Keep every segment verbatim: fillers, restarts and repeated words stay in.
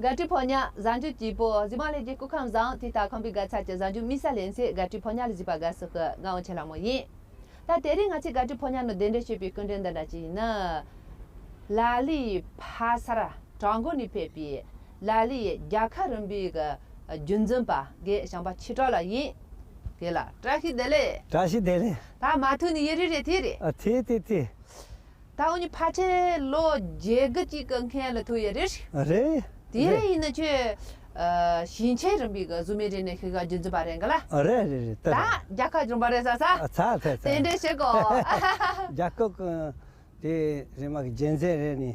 དགའ་སྤྲོའི་ཕོ་ཉ་གཟའ་མཇུག་སྐྱིད་པོ། གཟིགས་མ་ལྷན་རྒྱས་སྐུ་ཁམས་བཟང་། དེ་ལྟར་ཁམས་པའི་དགའ་ཚལ་གྱི་གཟའ་མཇུག་མི་ས་ལེན་ཚེ་དགའ་སྤྲོའི་ཕོ་ཉ་ལ་གཟིགས་པ་དགའ་བསུ་ཞུ། ང་དབང་ཆེན་ལྷ་མོ་ཡིན། ད་དེ་རིང་ང་ཚོས་དགའ་སྤྲོའི་ཕོ་ཉ་ནང་གདན་འདྲེན་ཞུས་པའི་སྐུ་མགྲོན་འདི་འདྲ་ཅིག་ཡིན་ན། ལ་ལའི་ཕ་སར་བྲག་འགོ་ནས་ཕེབས་པའི་ལ་ལའི་རྒྱལ་ཁབ་རིམ་པའི་གི་རྒྱུན་འཛིན་པ་རྒན་བྱམས་པ་ཆོས་གྲགས་ལགས་ཡིན། རྒན་ལགས་བཀྲ་ཤིས་བདེ་ལེགས། བཀྲ་ཤིས་བདེ་ལེགས། ད་མ་ཐུག་ནས་ཡུན་རིང་རེད་དེ་རེད། ཨ་དེ་དེ་དེ། ད་འུ་གཉིས་ཕལ་ཆེར་ལོ་བརྒྱད་དགུ་ཅིག་གི་སྔོན་ལ་ཐུག་ཡོད་རེད། རེད། དེ་རེད། ཡིན་ན་ཁྱོད་ཨ་ཞིང་ཆེན་རིམ་པའི་གི་གཟུགས་མེད་རིག་གནས་ཤེས་ཡོན་རྒྱུན་འཛིན་པ་རེད་ག་ལ། རེད་རེད་རེད། ད་ད་རེད། རྒྱལ་ཁབ་རིམ་པ་རེད་ས་ས། ཨ་ཚ་ཚ་ཚ། དེ་འདྲས་བྱེད་དགོ། རྒྱལ་ཁབ་ཀྱི་དེ་རེད་མ་གི་རྒྱལ་མཚན་རེད་ནི།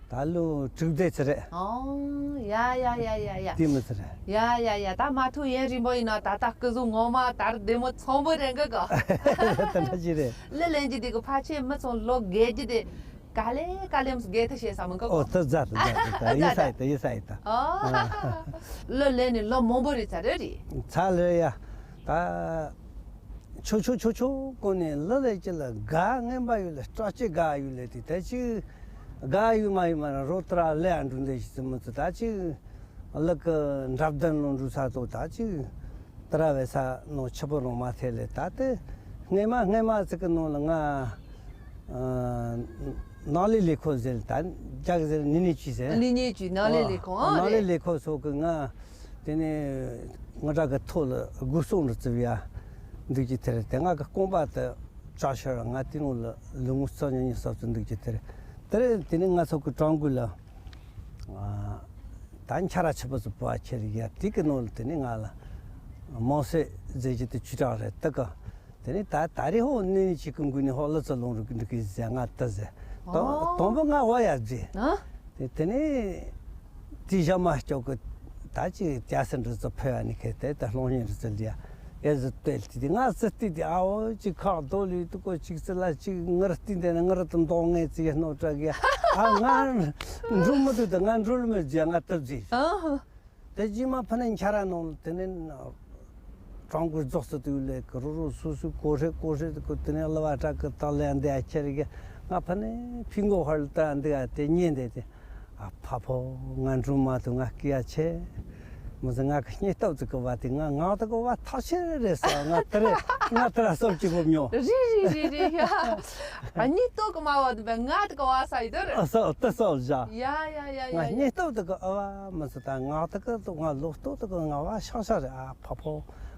ད་ལོ་དྲུག་བརྒྱད་ཙམ་རེད། ཨོ་ཡ་ཡ་ཡ་ཡ་ཡ། དེ་མི་ཚེ་རེད། ཡ་ཡ་ཡ། ད་མ་ཐུག་ཡུན་རིང་པོ་ཡིན་ན་ད་ལྟ་སྐུ་གཟུགས་ངོ་མ་དར་བདེ་མོ་ཚོང་པོ་རེད་ག་ག། དེ་འདྲ་ཅིག་རེད། གླུ་ལེན་རྒྱུ་དེ་གི་ཕལ་ཆེར་མི་ཚང་ལོ་བརྒྱད་ཅུ་དེ་ག་ལེ་ག་ལེམ་སྒེར་ཐག་བྱས་ས་མི་འགོ་གོ། ཨོ་ད་ཛ་ད་ཛ་ད་ཡིན་ས་ཡིན་ད་ཡིན་ས་ཡིན་ད། ཨོ། གླུ་ལེན་ནས་ལོ་མང་པོ་རེད་ཚ་རེད་རེད། ཚ་ལེ་ཡ། ད་ཆོ་ཆོ་ཆོ་ཆོ་གོ་ནས་གླུ་ལེན་ཅི་ལ་དགའ་ངན་པ་ཡོད་ལ་སྐྲག་ཅི་དགའ་ཡོད་ལེ་དེ་ད་ཅི་དགའ་ཡོད་མ་ཡོད་མ་ར་རོ་ཏྲ་ལེ་ཨ་འགྲོ་འདི་ཞིག་ཙི་མི་ཙི་ད་ཅི་གླུ་གི་འགྲབ་དན་ལོ་འགྲོ་ས་དོ་ད་ཅི། ཏི་ར་བའི་ས་ནང་ཆུ་བུར་རོང་མ་ཐེ་ལེ་ད་ལྟའི་སྔས་མ་སྔས་མ་ཙི་གི་ནང་ལ་ང་ནང་ལས་ལས་ཁོ་ཟེར་ད་རྒྱག་ཟེར་ནི་ནི་ཅི་ཟེར། ལི་ཉེ་ཅུ་ནང་ལས་ལས་ཁོང་ཨ་ནང་ལས་ལས་ཁོ་སོགས་གི་ང་དེ་ནས་ང་དྲག་གི་ཐོག་ལ་སྒོ་སོང་རུ་བཙུགས་ཡ་འདུག་ཅི་ཐེ་རེ་དེ་ང་གི་རྐང་པ་དུ་བཅག་ཤར་ང་དེ་ནང་ལ་ལུས་ངོ་རྩ་ཉེ་ཉེ་སོགས་སུ་འདུག་ཅི་ཐེ་རེ་དེ་རེ་དེ་ནས་ང་ཚོ་གི་གྲོང་ཁུལ་ལ། ད་འཆར་ཆུ་བུ་ཚོ་པོ་ཁྱེར་ཡ་དེ་གི་ནང་ལ་དེ་ནི་ང་ལ་མང་སེ་མཛད་རྒྱུ་དེ་ཅུ་གྲགས་རེད་དེ་གི་དེ་ནི་ད་ད་རེ་ཧོ་ནི་ཅིག་གི་མགུལ་ནི་ཧོ་ལ་ཚོ་ལོང་རུ་འགྲིག་གི་ཟེ་ང་ད་ཟེ་དང་དང་པོ་ང་བ་ཡ་ཟེ་དེ་དེ་ནི་དེ་ཞག་མ་སྐྱོ་གི་ད་ཅིག་རྒྱ་སེ་འདྲི་ཚོ་ཕེ་བ་ནི་ཁེ་དེ་ད་ལྷོང་ཡིན་རི་ཚོ་ལི་ཡ། ཨེ་ཟི་སྟེ་ལ་དེ་ང་ཟི་སྟེ་དེ་ཨ་འོ་ཅིག་ཁག་རྡོ་ལུས་དུ་ཀོ་ཅིག་ཙི་ལ་ཅིག་ངར་སྟེ་འདི་ནི་ངར་དུ་འདོག་ངེ་ཙི་ཡ་སྣོ་དྲག་གི་ཨ་ང་འགྲུལ་མི་འདུག་ད་ང་འགྲུལ་མི་རྒྱ་ང་སྟབས་ཟིག་དེ་རྗེས་མ་ཕ་ནི་འཁྱར་ར་ནང་དེ་ནི་གྲང་གུར་རྫོགས་སུ་དུས་ལས་ཀི་རུ་རུ་སུ་སུ་ཀོ་ཧྲེ་ཀོ་ཧྲེ་ཀོ་དེ་ནི་ལ་བ་དྲག་གི་ཏག་ལས་འདི་ཨ་ཁྱེར་གི་ང་ཕ་ནི་ཕི་མགོ་ཧར་ལ་ཏ་འདི་ཨ་དེ་ཉེ་འདི་དེ། ཨ་ཕ་ཕོ་ང་འགྲོ་མ་ཐུབ་ང་སྐྱིད་ཡ་ཆེ། མི་ཟེར་ང་གི་སྙིང་སྟོབས་ཙི་གི་བ་དེ་ང་ངག་ཏུ་གི་བ་ཐག་ཆད་རེད་ཟེར་ང་དེ་རེད་ང་དེ་ར་སོབ་ཅིག་གོ་མྱོང་། རི་རི་རི་རི་ཡ། ཨ་སྙིང་སྟོབས་གི་མ་བ་དུ་བས་ང་དུ་གི་བ་ས་ཡི་དོ་རེད། ཨ་སོབ་དེ་སོབ་བཞག་ཡ་ཡ་ཡ་ཡ་ང་ཡ། སྙིང་སྟོབས་དུ་གི་ཨ་བ་མི་ཟེར་ད་ངག་ཏུ་གི་དུ་ང་ལོག་སྟོབས་དུ་གི་ང་བ་ཤང་ཤང་རེད། ཨ་ཕ་ཕོ་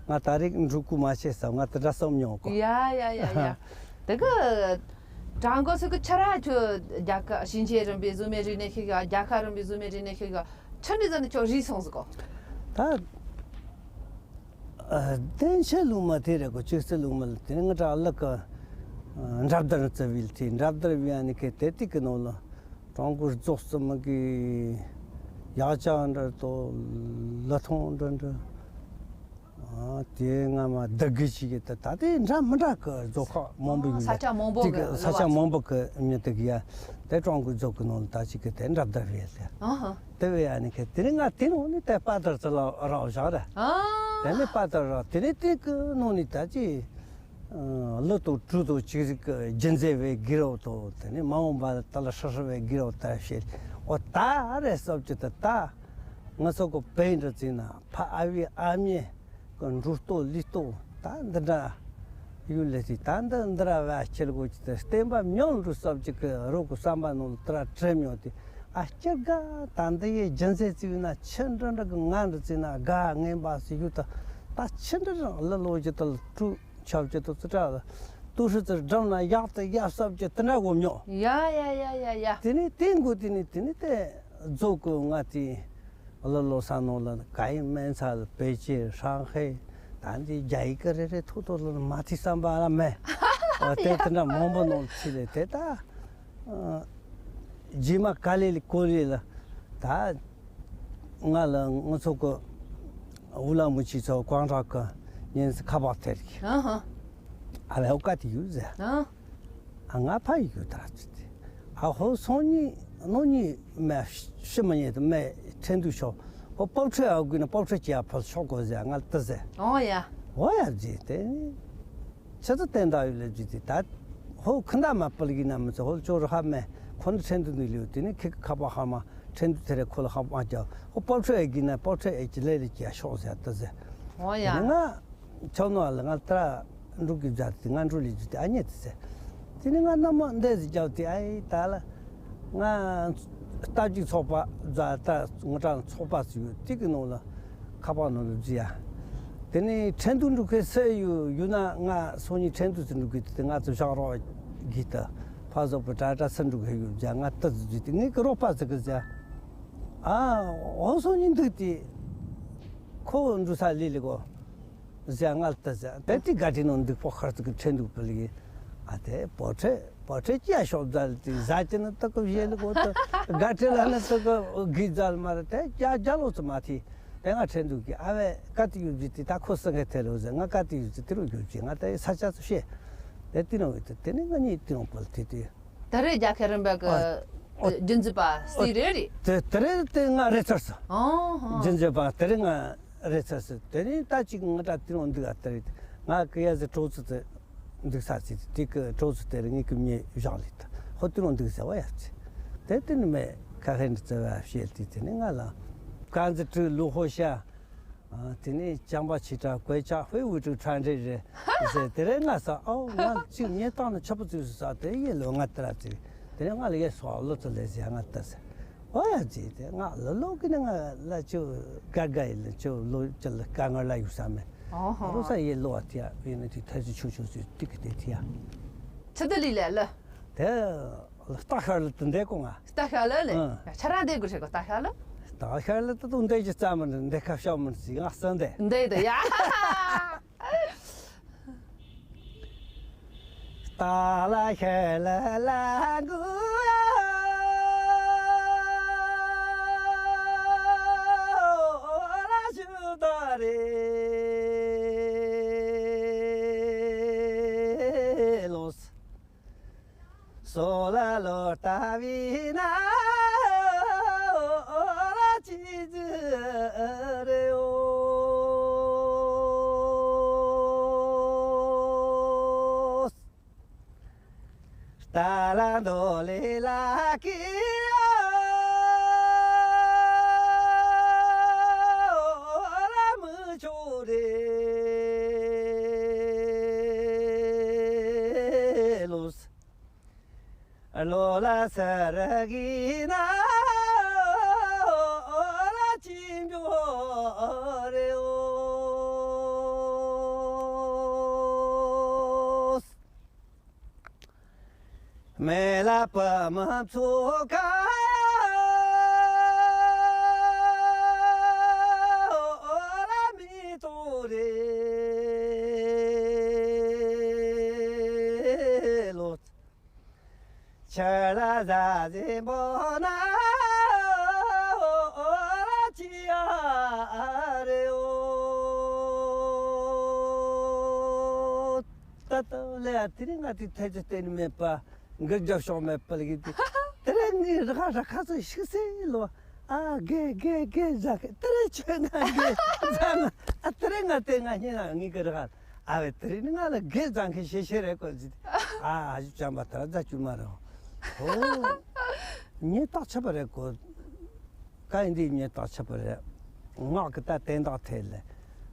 ང་ད་རེས་འགྲོ་ཀུ་མ་ཆེ་ཟེར་ང་དེ་འདྲ་སོབ་མྱོང་གོ། ཡ་ཡ་ཡ་ཡ། དེ་གི། ཀྲང་གོ་སུ་གི་ཆ་ར་ཁྱོད་རྒྱལ་ཁབ་ཞིང་ཆེན་རིམ་པའི་གཟུགས་མེད་རིག་གནས་ཤེས་ཡོན་རྒྱལ་ཁབ་རིམ་པའི་གཟུགས་མེད་རིག་གནས་ཤེས་ཡོན་ཆ་འདྲི་ཟ་ནི་ཁྱོད་རིག་སོང་ཟིག་གོ། ད་ཨ་བསྟན་ཆེ་ལུང་མ་དེ་རེད་གོ་ཅིག་སེ་ལུང་མ་ལ་དེ་ནི་ང་གྲགས་ལ་གི་འགྲབ་དར་རྩི་བིལ་དེ་འགྲབ་དར་བི་ཨ་ནི་ཁེ་དེ་ཏིག་གི་ནོ་ལ་ཀྲང་གོ་རྫོགས་སུ་མ་གི་ཡག་ཅག་འདྲ་དོ་ལ་ཐོང་འདྲ་འདྲ། ཨ་དེ་སྔ་མ་བདག་གི་ཞིག་གི་ད་ད་དེ་འདྲ་མི་འདྲ་གི་རྫོགས་ཁག་མང་པོ་ཡོད། ས་ཆ་མང་པོ་གི་ས་ཆ་མང་པོ་གི་མི་དེ་གི་ཡ་དེ་ཀྲང་གོ་རྫོགས་གི་ནང་ལ་ད་ཅིག་གི་དེ་འདྲ་བདག་རེད་ལ། ཨ་ཧ། དེ་བས་ཡ་ནི་ཁེ་དེ་ནི་ང་དེ་ནང་ནི་དེ་པ་དར་ཚ་ལ་རག་བཞག་ར། ཨ་དེ་ནི་པ་དར་རག་དེ་ནི་དེ་གི་ནང་ནི་ད་ཅི་ལུ་དང་གྲུ་དང་ཅིག་ཟིག་གི་རྒྱུ་མཛེས་བའི་གི་རོ་དང་དེ་ནི་མ་འོངས་པ་ལ་ད་ལ་ཧྲི་ཧྲི་བའི་གི་རོ་དར་བཤད་འོ་ད་རེད་སོབ་ཅི་ད་ད། ང་ཚོ་གི་བོད་འདྲ་བརྩིས་ན་ཕ་ཨ་བི་ཨ་མྱེས་ཀྱི་འགྲོ་སྟོབས་ལུས་སྟོབས་ད་འདི་འདྲ་ཡོད་ལེ་ཟེར་ད་འདི་འདི་ར་བ་ཁྱེར་དགོས་ཀྱི་དེ་བསྟན་པ་མྱོང་འགྲོ་སོབ་ཅིག་གི་རོགས་ཀྱི་བསམ་པ་ནང་ལ་དེ་ར་དྲན་མྱོང་དེ་ཨ་སྐྱིད་དགའ་ད་འདི་ཡི་རྒྱུ་མཚན་བརྩིས་ན་ཆི་འདྲ་འདྲ་གི་ང་འདྲ་བརྩིས་ན་དགའ་ངན་པ་ཟེར་ཡོད་ད་ད་ཆི་འདྲ་རང་ལ་ལོ་ཅི་ད་ལ་དཀྲུག་ཆབ་ཅི་ད་ཙི་དྲག་ལ་ཏུ་ཧྲི་ཙི་འགྲམ་ན་ཡག་ཏུ་ཡག་སོབ་ཅི་དེ་འདྲ་གོ་མྱོང་། ཡ་ཡ་ཡ་ཡ་ཡ། དེ་ནི་དེ་མགོ་དེ་ནི་དེ་ནི་དེ་རྫོགས་གོ་ང་དེ། ལོ་ལོ་ས་ནོ་ལ་ག་ཡིན་སྨན་ཚ་ལ་པེ་ཅིན་ཧྲང་ཧེ་ད་འདི་རྒྱ་ཡིག་གི་རེ་རེ་ཐོག་ཐོག་ལ་མ་ཐི་བསམ་པ་ལ་མེད། ཨ་དེ་དེ་འདྲ་མང་པོ་ནོ་ལ་ཆི་ལེ་དེ་ད་རྗེས་མ་ག་ལེ་ལི་གོ་ལེ་ལ་ད་ང་ལ་ང་ཚོ་གི་འུ་ལ་མུ་ཆི་ཚོ་ཀོང་ཁྲག་གི་ཉིན་སི་ཁ་པག་ཐེར་གི་ཨ་ལ་འོ་ཀ་དེ་ཡོད་ཟེར། ཨ་ང་ཕ་ཡི་གུ་དར་ཚུད་དེ། ཨ་ཧོ་སོང་ཉིད་ནོ་ཉིད་མེ་ཤི་མ་ཉེ་དུ་མེ་ཁྲེན་དུ་ཤོག་ཧོ་པོ་ཁྲེ་ཨ་གུ་ན་པོ་ཁྲེ་ཀྱི་ཨ་ཕལ་ཤོག་གོ་ཟེ་ང་ལ་ཏི་ཟེ། ཨོ་ཡ། ཨོ་ཡ་ཟེ་དེ་ནི་ཆི་ཚི་བསྟན་དག་ཡོད་ལེ་ཟེ་དེ་ད་ཧོ་ཁི་འདའ་མ་པལ་གི་ན་མི་ཚེ་ཧོ་ལ་ཅོ་རུ་ཧ་མེ་ཁོ་ནི་ཁྲེན་དུ་ནི་ལེའུ་དེ་ནི་ཁི་ཁ་པ་ཧ་མ། ཁྲེན་ཏུའུ་དེ་རེ་ཁོ་ལ་ཧ་པ་ཀྱང་ཁོ་པོར་ཊེ་ཨེ་གི་ན་པོར་ཊེ་ཨེ་གི་ལེ་ལེ་ཀྱི་ཤོག་ཟེར་ཏི་ཟེར། ཨོ་ཡ། ང་ཆོག་ནོ་ལ་ང་ཏྲ་འགྲོ་གི་ཛ་ཏི་ང་འགྲོ་ལི་ཛི་ཏི་ཨ་ཉེ་ཏི་ཟེར། དེ་ནི་ང་ན་མ་འདས་ཟི་ཀྱག་ཏི་ཨའི་ད་ལ་ང་ལྟ་ཅིག་ཚོགས་པ་ཛ་ཏ་ང་ཏྲ་ཚོགས་པ་ཟི་ཡོད་ཏི་གི་ནོ་ལ་ཁ་པ་ནོ་ལ་ཛི་ཡ། དེ་ནི་ཁྲེན་ཏུའུ་འགྲོ་གི་སེ་ཡོད་ཡོད་ན་ང་སོ་ཉི་ཁྲེན་ཏུའུ་ཟི་འགྲོ་གི་ཏི་ང་ཚོ་ཞག་རོགས་གི་ཏི་ཕ་ཟོ་པ་ཏྲ་ཏྲ་སི་འགྲོ་གི་ཡོད་ཛ་ང་ཏི་ཟི་ཛི་ཏི་ངི་གི་རོགས་པ་ཟི་གི་ཛ། ཨ་འོ་སོ་ཉི་འདུག་ཏི་ཁོ་འགྲོ་ས་ལི་ལི་གོ། ཟེར་ང་ལྟ་ཟེར་དེ་དེ་ག་དྲི་ནང་འདུག་པོ་ཁར་ཚུགས་ཁྲེན་འདུག་པ་ལི། ཨ་དེ་པོ་ཁྲེ་པོ་ཁྲེ་ཅི་ཡ་ཤོག་ཛལ་དེ་ཟ་ཅི་ན་ཏི་ཀོ་ཞེ་ལི་གོ་ཏི་ག་དྲི་ལ་ན་ཏི་ཀོ་གི་ཛལ་མ་ར་དེ་ཅ་ཅ་ལོ་ཚི་མ་ཐི་དེ་ང་ཁྲེན་འདུག་གི་ཨ་བས་ཀ་ཏི་ཡུ་ཛི་ཏི་ད་ཁོ་སི་ངེ་ཐེ་རུ་ཟེར་ང་ཀ་ཏི་ཡུ་ཛི་ཏི་རུ་ཡུ་ཛི་ང་དེ་ས་ཆ་ཚུ་ཤེ་དེ་ཏི་ནོ་ཡུ་ཏི་དེ་ནི་ང་ཉིད་ཏི་ནོ་པོ་ལི་ཏི་ཏི། ད་རེས་རྒྱལ་ཁ་རིམ་པ་གི་ཨ་ཨོ་རྒྱུན་འཛིན་པ་སི་རེ་རེད། དེ་དེ་རེད་དེ་ང་རེད་ཚར་སོ། ཨོ་ཧོ། རྒྱུན་འཛིན་པ་དེ་རེད་ང་རེད་ཚར་སོ། དེ་རིང་ད་ཅིག་ང་ད་དེ་རུ་འདུག་ཨ་དེ་རེད། ང་གི་ཡ་ཟི་གྲོགས་ཚོ་དེ་འདུག་ས་ཚི་དེ་གི་གྲོགས་ཚོ་དེ་རེད་ངའི་གི་མྱི་བཞག་ལི་ད་ཧོ་དེ་རུ་འདུག་ཟེར་བ་ཡ་ཚི། དེ་དེ་ནི་མེད་ཁ་ཧེ་འདི་ཚེ་བ་བཤད་དེ་དེ་ནི་ང་ལ་ཀ་འཛི་ཀྲུ་ལུ་ཧོ་ཤ། ཨ་དེ་ནས་ཅང་པ་ཆི་ཏྲ་གོས་ཆ་ཧུའི་ཝུ་ཀྲུའུ་ཁྲ་འདྲེ་རེད་ཟེར་དེ་རེད་ང་ས་ཨའོ་ང་ཅིག་ངས་བཏང་ན་ཆབ་པ་ཙིག་ཟ་དེ་ཡེ་ལོ་ང་ཏི་ར་ཙིག་དེ་ནས་ང་ལ་ཡེ་སོ་ཨ་ལོ་ཙི་ལེ་ཟེར་ང་ཏི་ཟེར་ཨོ་ཡ་ཙི་དེ་ང་ལ་ལོ་གི་ནས་ང་ལ་ཅོ་དགའ་དགའ་ཡེ་ལ་ཅོ་ལོ་ཅི་ལ་དཀའ་ངལ་ལ་ཡུག་ས་མེད་ཨོ་ཧོ་ལོ་ས་ཡེ་ལོ་ཨ་ཐི་ཡ་བི་ནི་ཐི་ཐ་ཅི་ཆུ་ཆུ་ཙི་ཏི་གི་དེ་ཐི་ཡ་ཆི་དི་ལི་ལེ་ལ་དེ། རྟ་ཤར་ལ་དུ་འདེ་གོ་ང་། རྟ་ཤར་ལ་ལེ། ཨ། ཆ་ར་འདེ་གོ་ཤེ་གོ་རྟ་ཤར་ལ། རྟ་ཤར་ལ་དུ་དུ་འདེ་ཅི་ཙམ་མི་འདེ་ཁ་ཤ་མི་ཟི་ང་སན་འདེ། འདེ་དུ་ཡ། རྟ་ལ་ཤར་ལ་ལ་གུ་ལ་ཞུ་ད་རེ་ལོ། སོ་ལ་ལོ་ལྟ་བི་ན་ཨོ་ར་ཅི་ཟི་རེ་ཨོ། ལྟ་ལ་འདོ་ལེ་ལ་ཀི་ཨོ་ར་མི་ཆོ་རེ་ལོ། ལོ་ལ་ས་ར་གི་ན་ཨོ་ལ་ཅི་འགྲོ་རེ་ཨོ། མེ་ལ་པ་མ་ཚོ་ཀ་ཨོ་ལ་མི་ཏོ་རེ་ལོ། ཆ་ལ་ཟ་ཟེ་བོ་ན་ཨོ་ལ་ཅི་ཨ་རེ་ཨོ། ད་ད་ལེ་ཨ་དེ་རིང་ང་དེ་ཐད་ཀྱི་བསྟན་མེད་པ་འགུལ་རྒྱབ་ཤོག་མེད་པ་ལ་གི་དེ་དེ་རིང་ངའི་ར་ཁ་ར་ཁ་ཚོ་ཤིག་སེ་ལོ། ཨ་གེ་གེ་གེ་ཟ་གེ་དེ་རིང་ཆོས་ང་གེ་ཟ་ང་ཨ་དེ་རིང་ང་དེ་ང་ཉིན་ང་ངའི་གི་ར་ཁ། ཨ་བས་དེ་རིང་ང་ལ་དགེ་བཟང་གི་ཤེས་ཤེས་རེད་གོ་ཟི། ཨ་ཨ་ཞུ་ཅམ་པ་དར་རྫ་ཅུ་མ་རེད། ཧོ། ཉེ་རྟགས་ཆད་པ་རེད་གོ། ཀ་ཡིན་འདི་ཉེ་རྟགས་ཆད་པ་རེད། ངག་གི་ད་བསྟན་བདག་ཐེ་ལེ།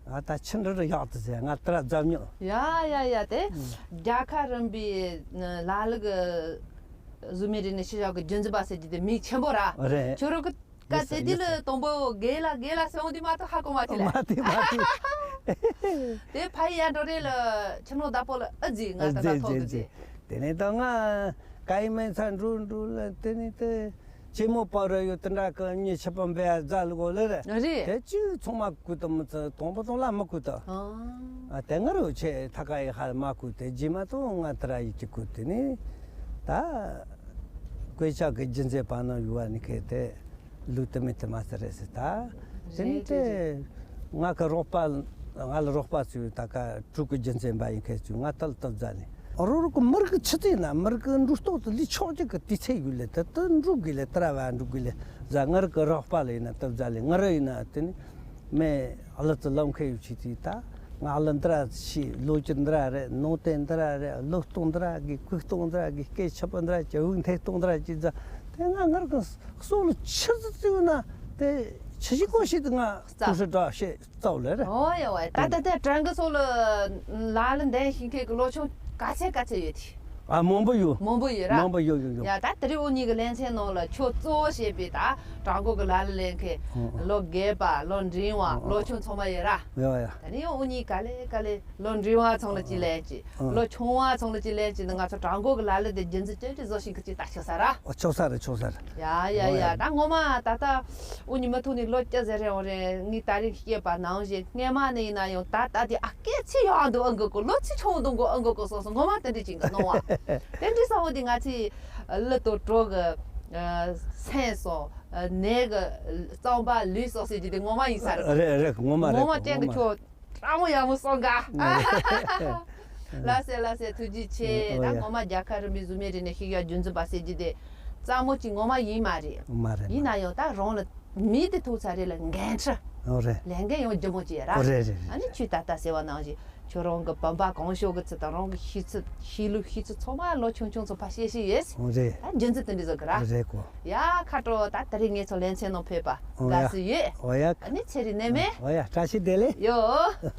ང་ད་ཆི་འདྲ་རུ་ཡག་ཏུ་ཟེར་ང་དར་རྫ་མྱོ། ཡ་ཡ་ཡ་དེ། རྒྱལ་ཁ་རིམ་པའི་ལ་ལུ་གི་བཟོ་མི་རིག་གནས་ཤེས་བྱ་གི་རྒྱུན་འཛིན་པ་ཟེར་གྱི་དེ་མིང་ཆེན་པོ་ར། རེད། ཁྱོད་རོ་གི། ཀ་ཙེ་ཏི་ལ་དང་པོ་རྒན་ལགས་རྒན་ལགས་ཟེར་འོང་དུས་མ་གཏོགས་ཧ་གོ་མ་ཐུབ་ལ། མ་ཐུབ་མ་ཐུབ། དེ་ཕ་ཡི་ཡ་འགྲོ་རེ་ལ་ཆུ་ནོ་བདག་པོ་ལ་ཨ་ཙི་ང་ད་ད་ཐོག་གི་ཙི། དེ་ནས་ད་ང་ཀ་ཡི་མེན་ཚ་འགྲོ་འགྲོ་ལ་དེ་ནས་དེ་ཆེ་མོ་པ་ར་ཡོད་དེ་འདྲ་གི་མྱི་ཆེ་པ་འབེ་ཡ་རྫ་ལ་གོ་ལ་རེད། རེད། དེ་ཅི་ཚང་མ་བཀུ་ཏོ་མི་ཚ་དང་པོ་དང་ལ་མི་བཀུ་ཏོ། ཨ་དེ་ང་རོ་ཆེ་ཐ་ཀ་ཡི་ཧ་མ་བཀུ་དེ་རྗེས་མ་དང་ང་དེ་ར་ཡི་ཅི་བཀུ་དེ་ནས་ད་དཀོན་ཆག་གི་རྒྱུ་མཚན་པ་ན་ཡུ་བ་ནི་ཁེ་དེ། ལུས་དུ་མེད་དུ་མ་ཟེར་རེད་ཟེར་ད། དེ་ནི་དེ་ང་གི་རོགས་པ་ང་ལ་རོགས་པ་ཚོས་ད་ཀ་ཕྲུ་གུ་རྒྱུ་མཚན་པ་ཡིན་མཁན་ཚོས་ང་ཏལ་ཏོ་རྫ་ནས་རོ་རུ་གི་མི་རིགས་ཆི་ཚེ་ན་མི་རིགས་འགྲོ་སྟོབས་དུ་ལི་ཆོག་ཅིག་གི་དུས་ཚེ་ཡོད་ལེ་དེ་དུ་འགྲོ་དགོས་ལེ་དེ་ར་བ་འགྲོ་དགོས་ལེ་རྫ་ང་རིགས་གི་རོགས་པ་ལ་ཡིན་ན་ཏོ་རྫ་ལེ་ང་ར་ཡིན་ན་དེ་ནི་མེ་ཨ་ལ་ཙི་ལམ་ཁའི་ཡོད་ཆི་ཚེ་ད་ང་ལ་འདི་ར་ཤི་ལོ་ཅི་འདི་ར་རེད་ནོ་ཏེ་འདི་ར་རེད་ལོ་སྟོང་འདི་ར་གི་གུ་སྟོང་འདི་ར་གི་སྐད་ཆ་པ་འདི་ར་གི་འུག་འཐེ་སྟོང་འདི་ར་གི་རྫ། ང་ང་རང་གི་སྲོག་ལ་ཆུ་ཚོད་བཙུགས་ན་དེ་ཆུ་ཞིག་གོ་ཞིག་ཏུ་ང་ཏུ་སུ་འདྲ་ཤེས་རྩ་བ་ལས་རེད། ཨོ་ཡ་ཝེ། ད་ད་ད་དྲང་གི་སྲོག་ལ་ལ་ལ་འདན་ཤིང་ཁའི་གི་ལོ་ཆུང་ག་ཚད་ག་ཚད་ཡོད་དེ། ཨ་མང་པོ་ཡོད། མང་པོ་ཡོད་ར། མང་པོ་ཡོད་ཡོད་ཡོད། ཡ་ད་དེ་རིང་འུ་གཉིས་ཀྱི་ལེ་ཚན་ནང་ལ་ཁྱོད་གཙོ་བོ་བྱས་པའི་ད་དྲང་གོ་གི་ལ་ལ་ལེན་མཁན་ཨོ་ཨོ། ལོ་རྒས་པ་ལོ་འབྲིང་བ་ཨོ་ལོ་ཆུང་ཚང་མ་ཡོད་ར། ཡོད་ཡ། ད་ནི་ཡང་འུ་གཉིས་ག་ལེ་ག་ལེ། ལོ་འབྲིང་བ་ཚང་ལ་ཅིག་ལེན་ཅིག་ཨ། ལོ་ཆུང་བ་ཚང་ལ་ཅིག་ལེན་ཅིག་ནི་ང་ཚོ་དྲང་གོ་གི་ལ་ལ་དེ་རྒྱུན་འཛིན་ཅན་གྱི་བཟོ་ཞིང་གི་ཅིག་ད་ཆོག་ས་ར། ཨོ་ཆོག་ས་རེད་ཆོག་ས་རེད། ཡ་ཡ་ཨོ་ཡ། ཡ། ད་ངོ་མ་ད་ལྟ་འུ་གཉིས་མུ་མཐུད་ནས་ལོ་བཅུ་ཟེར་རེད། འོ་རེད། ངས་ད་རིང་བཤད་པ་ནང་བཞིན་སྔས་མ་ནས་ཡིན་ན་ཡང་ད་ལྟ་དེ་ཨ་སྐད་ཆ་ཡག་འདུག་ཨང་གི་གོ་ལོ་ཚིག་ཆུང་འདུག་གོ་ཨང་གི་གོ་སོགས་སོགས་ངོ་མ་དེ་འདྲ་ཅིག་གི་སྣང་བ། དེ་འདྲ་སོང་བ་དེ་ང་ཚོའི་གླུ་དང་གྲོགས་ཀྱི་སེམས་སོགས་ནས་གི་གཙང་པ་ལུས་སོགས་ཟེར་རྒྱུ་དེ་ངོ་མ་ཡིན་ས་རེད། རེད་རེད། ངོ་མ་རེད། ངོ་མ་ཅན་གི་ཁྱོད། ཨ་མོ་ཡག་མོ་སོང་ག་ལ་སེ་ལ་སེ་ཐུགས་རྗེ་ཆེ། ཨོ་ད་ཡ། ངོ་མ་རྒྱལ་ཁབ་རིམ་པའི་གཟུགས་མེད་རིག་གནས་ཤེས་ཡོན་རྒྱུན་འཛིན་པ་ཟེར་རྒྱུ་དེ་རྩ་མོ་གཅིག་ངོ་མ་ཡིན་མ་རེད། མ་རེད། ཡིན་ན་ཡང་ད་རང་ལ་མི་དེ་ཐུག་ཚར་རེད་ལ་འགན་འཁྲི་ཨོ་རེད། ལས་འགན་ཡང་ལྗིད་མོ་ཅིག་ར། ཨོ་རེད་རེད་རེད། ཨ་ནི་རེད། ཁྱོད་ད་ལྟ་ཟེར་བ་ནང་བཞིན་ཁྱོད་རང་གི་བུམ་པ་གང་བྱུང་གི་ཚུལ་དང་རང་གི་ཤེས་ཚུལ་ཤེས་ལུགས་ཤེས་ཚུལ་ཚང་མ་ལོ་ཆུང་ཆུང་ཚོ་ཕར་བཤད་ཤེས་ཡོད། ཨོ་རེད། ད་རྒྱུན་འཛིན་དེ་འདྲ་བཟོ་གི་ར། ཨོ་རེད་གོ་ཡ་ཁ་དྲོ། ད་དེ་རིང་ངེད་ཚོ་ལེ་ཚན་ནང་ཕེབས་པ་ཨོ་ཡ། དགའ་བསུ་ཡོད། ཨོ་ཡ། ཨ་ནི་ཚེ་རིང་ནད་མེད། ཨོ་ཡ། བཀྲ་ཤིས་བདེ་ལེགས། ཡོ།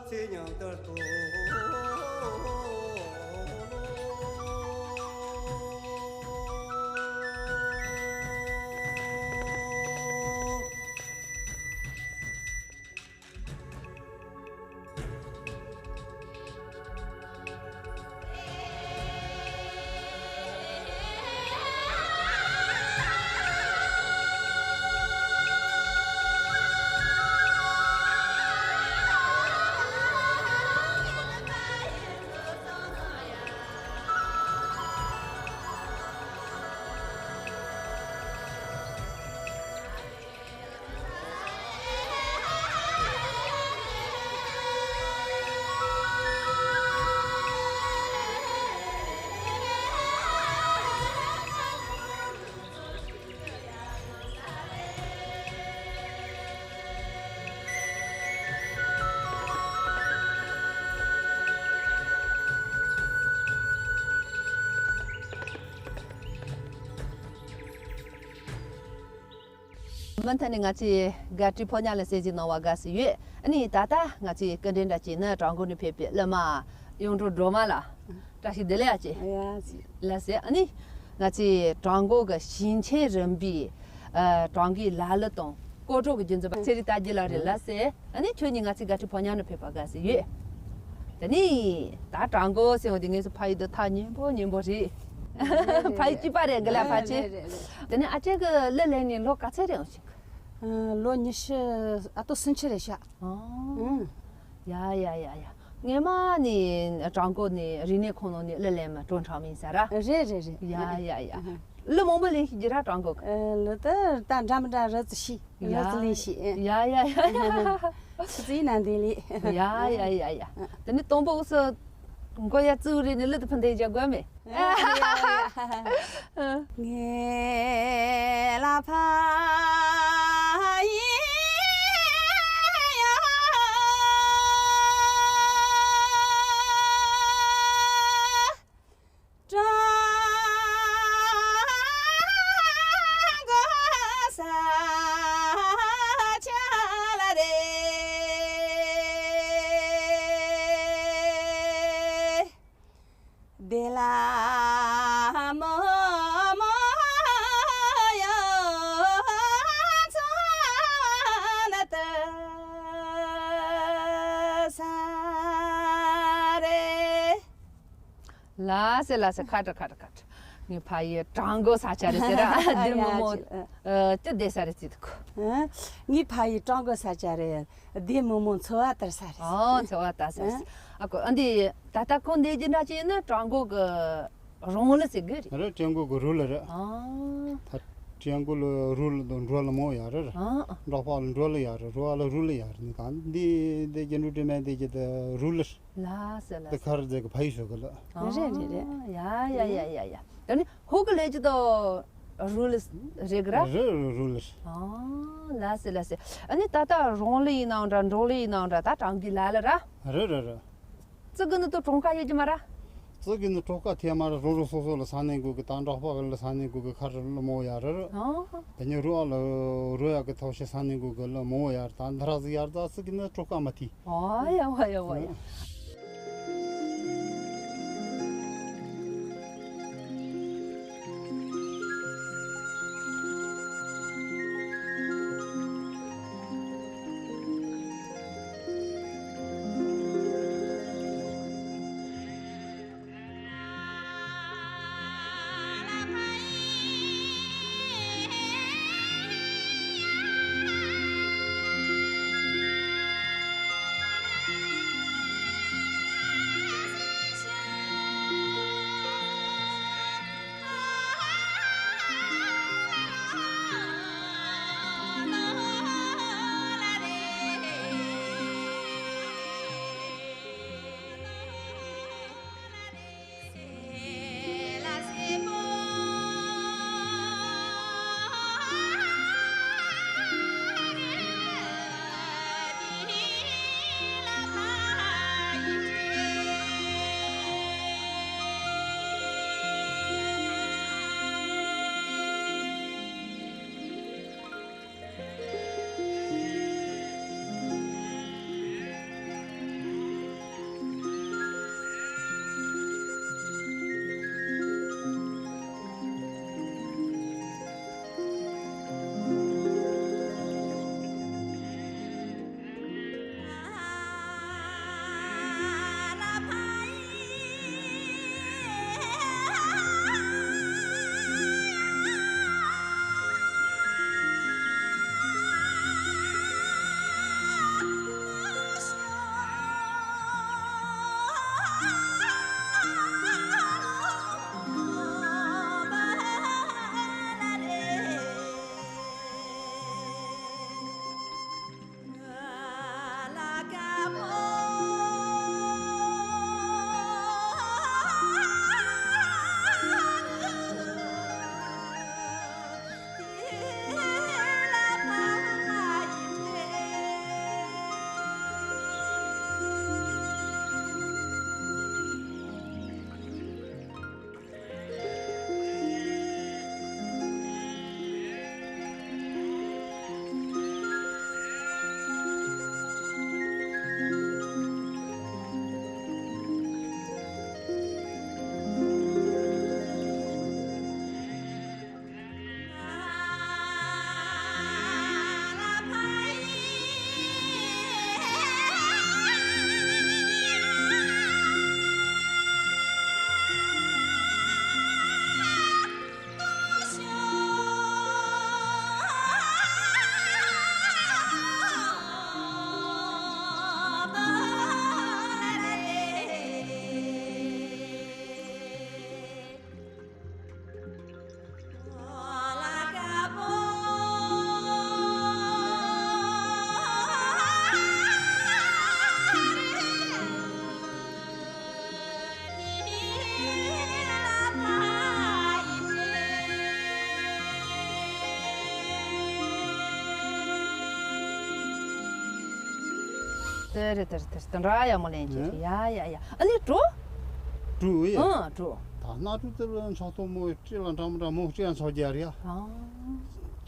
ཚེ་ཉམས་དར་དུ། མུ་མཐུད་ནས་ང་ཚོའི་དགའ་སྤྲོའི་ཕོ་ཉ་ལ་གསན་གཟིགས་གནང་བ་དགའ་བསུ་ཡོད། ཨ་ནི་ད་ལྟ་ང་ཚོའི་སྐུ་མགྲོན་འདྲ་གཅིག་ནི་བྲག་འགོ་ནས་ཕེབས་པའི་གླུ་མ་གཡུང་དྲུང་སྒྲོལ་མ་ལགས། བཀྲ་ཤིས་བདེ་ལེགས་ཨ་ཅེ། ཡ་ཅེ། ལགས་སེ། ཨ་ནི་ང་ཚོའི་བྲག་འགོ་གི་ཞིང་ཆེན་རིམ་པའི་ཨ་བྲག་འགོའི་ལ་གླུ་དང་སྐོར་བྲོ་གི་རྒྱུན་འཛིན་པ་ཚེ་རིང་རྟ་རྒྱལ་ལགས་རེད། ལགས་སེ། ཨ་ནི་ཁྱོད་གཉིས་ང་ཚོའི་དགའ་སྤྲོའི་ཕོ་ཉ་ནས་ཕེབས་པ་དགའ་བསུ་ཡོད། དེ་ནི་ད་བྲག་འགོ་ཟེར་བ་དེ་ངེད་ཚོ་ཕ་ཡུལ་དུ་ཐག་ཉེ་པོ་ཉེ་པོ་རེད། ཕ་ཡུལ་གཅིག་པ་རེད། འགི་ལ་ཕལ་ཆེར། རེད་རེད་རེད། དེ་ནི་ཨ་ཅེ་གི་གླུ་ལེན་ནས་ལོ་ག་ཚོད་རེད་འོང་ཞིག་ཨ། ལོ་ཉི་ཤུ་ཨ་ཏོ་སུམ་ཅུ་རེད་ཤག་ཨང་། ཡ་ཡ་ཡ་ཡ། སྔས་མ་ནས་བྲག་འགོ་ནས་རིག་གནས་ཁང་ནང་ནས་གླུ་ལེན་མ་སྤྲོ་འཆམ་ཡིན་ས་ར། རེད་རེད་རེད། ཡ་ཡ་ཡ། གླུ་མང་པོ་ལེན་ཤེས་ཀྱི་ར་བྲག་འགོ་གི། ཨ། གླུ་དེ་ད་འདྲ་མི་འདྲ་རེ་ཙམ་ཤེས། རེ་ཙམ་ལེན་ཤེས། ཡ་ཡ་ཡ་ཡ། ཁྱེད་ཚོའི་ནང་དེ་ལས། ཡ་ཡ་ཡ་ཡ། དེ་ནི་དང་པོ་འུ་ཚོ་མགོ་ཡ་བཙུགས་རེད་ནི་གླུ་དེ་ཕུ་འདེད་བྱ་དགོས་མེད། ངེ་ལ་ཕ་ཡི་ཡ། ཀྲང་གོ་ས་ཆ་ལ་རེ། དེ་ལ་མོ་མོ་ཡོ་ཚོ་ན་ཏི་ས་རེ། ལགས་སེ་ལགས་སེ། ཁ་དྲག་ཁ་དྲག་ཁ་དྲག་ངའི་ཕ་ཡི་ཀྲང་གོ་ས་ཆ་རེད་ཟེར་ར། དེ་མོ་མོ། ཡ་ཅི། ཨ། ཅི་བསྡད་ས་རེད་ཟེར་དུ་ཁོ། ཨ། ངའི་ཕ་ཡི་ཀྲང་གོ་ས་ཆ་རེད། དེ་མོ་མོ་འཚོ་བ་དར་ས་རེད། ཨོ། འཚོ་བ་དར་ས་རེད། ཨ། ཨ་ཁོ། ཨ་འདི་ད་ལྟ་ཁོང་འདི་ཀྱི་འདྲ་ཅན་ནི་ཀྲང་གོ་གི་རང་གླུ་ཟེར་གི་རེད། རེད། ཀྲང་གོ་གི་རུ་གླུ་རེད། ཨ། ད་ཀྲང་གོ་ལ་རུ་གླུ་དང་འགྲོ་གླུ་མང་ཡ་རེད། ཨ། འབྲོག་པ་ལ་འགྲོ་གླུ་ཡ་རེད། རུ་བ་ལ་རུ་གླུ་ཡ་རེད། ནི་གང་འདི་འདི་རྒྱན་དྲུག་དྲི་མེད་འདི་ཀྱི་ད་རུ་གླུ་རེད། ལགས་སེ་ལགས་སེ། དེ་ཁར་རྫས་ཀྱི་ཕ་ཡུལ་ཤོད་གི་ལ། རེད་རེད་རེད། ཡ་ཡ་ཡ་ཡ་ཡ། ད་ནི་ཧོ་གི་ལས་ཀྱི་དོ་རུ་ལི་རེད་གི་ར། རེད་རུ་ལི། ཨ། ལགས་སེ་ལགས་སེ། ཨ་ནི་ད་ལྟ་རང་ལི་ཡིན་ནའང་འདྲ་འབྲོག་ལི་ཡིན་ནའང་འདྲ་ད་བྲག་འགོའི་ལ་གླུ་ར། རེད་རེད་རེད། ཙི་གི་ནི་དོ་གྲངས་ཀ་ཡོད་ཀྱི་མ་ར། ཙི་གི་ནི་གྲངས་ཀ་ཐེ་མ་ར། རང་རང་སོ་སོ་ལ་ས་གནས་གུ་གི་ད་འབྲོག་པ་གི་ལ་ས་གནས་གུ་གི་ཁར་ལ་མོ་ཡ་རེད། ཨ། དེ་ནས་རུ་བ་ལ་རུ་ཡ་གི་ཐོག་ཤི་ས་གནས་གུ་གི་ལ་མོ་ཡ་རེད། ད་འདི་ར་ཟི་ཡ་རེད། ད་ཙི་གི་ནི་གྲངས་ཀ་མ་ཐི། ཨ་ཡ་ཝ་ཡ་ཝ་ཡ། དེ་རེད་དེ་རེད་དེ་རེད། དེ་འདྲ་ཡག་མོ་ལེན་གྱི་རེད། ཡ་ཡ་ཡ། ཨ་ནི་གྲོ། གྲོ་ཡེ། ཨང་གྲོ། ད་སྣ་གྲོ་དེ་ལ་ཆགས་ཐོག་མོ་སྤྲེལ་ལ་འདྲ་མི་འདྲ་མོ་སྤྲེལ་ཡང་ཆགས་རྒྱུ་ཡ་རེད་ཡ། ཨང་།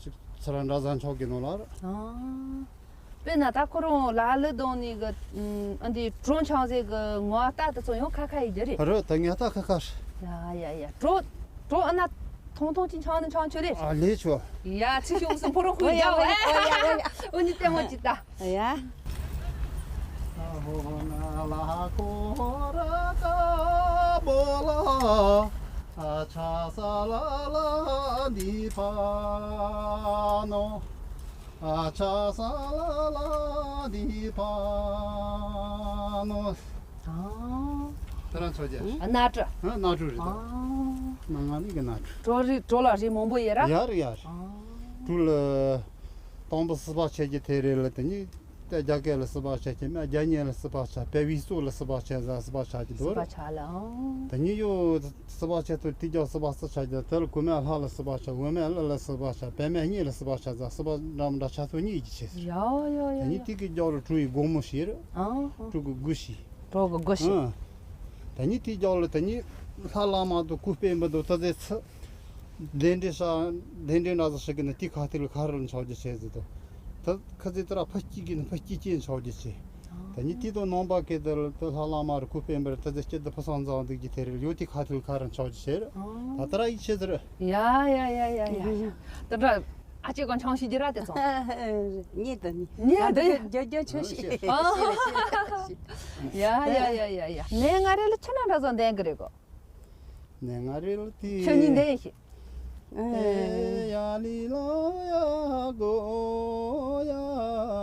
ཅིག་ཚུར་འདྲ་ཟ་ཆོག་གི་ནོ་ལ། ཨང་། དཔེར་ན་ད་ཁོ་རང་ལ་ལུ་གདོང་ནས་གི་ཨ་འདི་གྲོ་འཆང་ཟེར་གི་ངོ་ལྟ་དེ་ཚོ་ཡང་ཁ་ཁ་ཡི་རྒྱུ་རེད། རེད། ད་ངས་ལྟ་ཁ་ཁ་རེད། ཡ་ཡ་ཡ། གྲོ་གྲོ་ཨ་ན་ཐུང་ཐུང་ཅིག་འཆང་ནི་འཆང་ཆོག་རེད། ཨ་ལས་ཆོག་ཡ་ཚིག་ཤོག་སུ་ཕོ་རོག་ཁུ་ཡ་ཡ་ཡ་ཡ། འུ་གཉིས་ལྟད་མོ་ཅིག་ལྟ། ཡ། ཨ། དེ་རང་ཚོ་རྒྱ། ཨ། སྣ་གྲོ། ཨ། སྣ་གྲོ་རེད། ཨ། ད་ང་ནི་གི་སྣ་གྲོ། གྲོ་རིགས་གྲོ་ལ་རིགས་མང་པོ་ཡོད་ར། ཡ་རེད་ཡ་རེད། ཨ། གྲོ་ལ་དང་པོ་སི་པ་ཆད་ཀྱི་དེ་རེད་ལ། དེ་ནི་ད་རྒྱ་སྐད་ལ་སི་པ་ཆད་ཀྱི་མ། རྒྱ་ཉེ་ལ་སི་པ་ཆད། པེ་བི་སོ་ལ་སི་པ་ཆད་ཟ། སི་པ་ཆད་ཀྱི་སི་དོ་པ་རེད། ཆད་ལ། ཨ། དེ་ནི་ཡོ། སི་པ་ཆད་དུ་དེ་རྒྱ་སི་པ་སི་ཆད་ཀྱི། དེ་ལ་གོ་མ་ལྷ་ལ་སི་པ་ཆད། འོ་མ་ལ་ལ་སི་པ་ཆད། པད་མ་གཉིས་ལ་སི་པ་ཆད་ཟ། སི་པ་འདྲ་མི་འདྲ་ཆད་ཐོ་གཉིས་ཀྱི་ཆེད་ཟེར། ཡ་ཡ་ཡ། དེ་ནི་ཡ། དེ་གི་རྒྱབ་ལ་གྲོ་ཡི་སྒོ་མོ་ཞིག་རེད། ཨ། གྲོ་གི་སྒོ་ཞིག་གྲོ་གི་སྒོ་ཞིག་ཨ། དེ་ནི་དེ་རྒྱབ་ལ་དེ་ནི་ལྷ་བླ་མ་དང་སྐུ་དཔོན་པོ་དང་ད་ཚེ་ཚེ་གདན་འདྲེན་ས་གདན་འདྲེན་འདྲ་ཟ་ཞིག་གི་ནི་དེ་ཁ་ཐུག་ལ་ཁ་རུ་འཆང་རྒྱུ་ཆེད་ཟེར་དོ། ད་ཁ་ཚེ་ད་ར་ཕ་སྐྱིད་གི་ནི་ཕ་སྐྱིད་ཅན་འཆང་རྒྱུ་ཆེད། དེ་ནི་དེ་དང་ནང་པ་སྐད་དུ་ལ་ད་ལྷ་བླ་མ་རུ་སྐུ་དཔོན་པོ་རུ་ད་ཚེ་སྐྱིད་དུ་ཕུན་སུམ་ཚོགས་འདུག་གི་དེ་རེད། ཡོ་དེ་ཁ་ཐུག་ལ་ཁ་རུ་འཆང་རྒྱུ་ཆེད། ད་ད་ར་ཡིད་ཆེས་ཟེར། ཡ་ཡ་ཡ་ཡ་ཡ། ད་ད་ཨ་ཅེ་གོ་འཆང་ཤི་ཇི་ར་དེ་ཚོ། ཉེ་དུ་ནི། ཉེ་དུ་ནི། རྒྱ་རྒྱ་ཆོས་ཤིག་ཨ། ཡ་ཡ་ཡ་ཡ་ཡ། ནས་ང་རེ་ལ་ཆི་ན་འདྲ་བཟོ་འདན་གི་རེད་གོ། ནས་ང་རེ་ལ་དེ། ཆོས་ཉིད་འདན་ཤི། ཨེ་ཡ་ལི་ལ་ཡ་གོ་ཡ་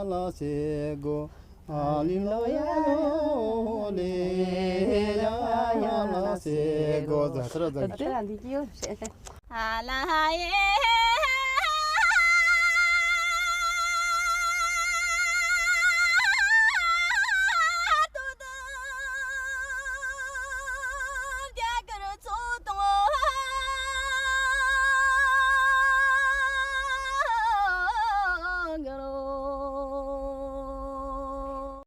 ལ་སེ་གོ། ཨ་ལི་ལ་ཡ་ལེ་ཡ་ཡ་ལ་སེ་གོ། ཛ་ཏྲ་ཛ། ད་འདི་ཀྱི་ཡོད་ཤེ། ཨ་ལ་ཧ་ཡེ།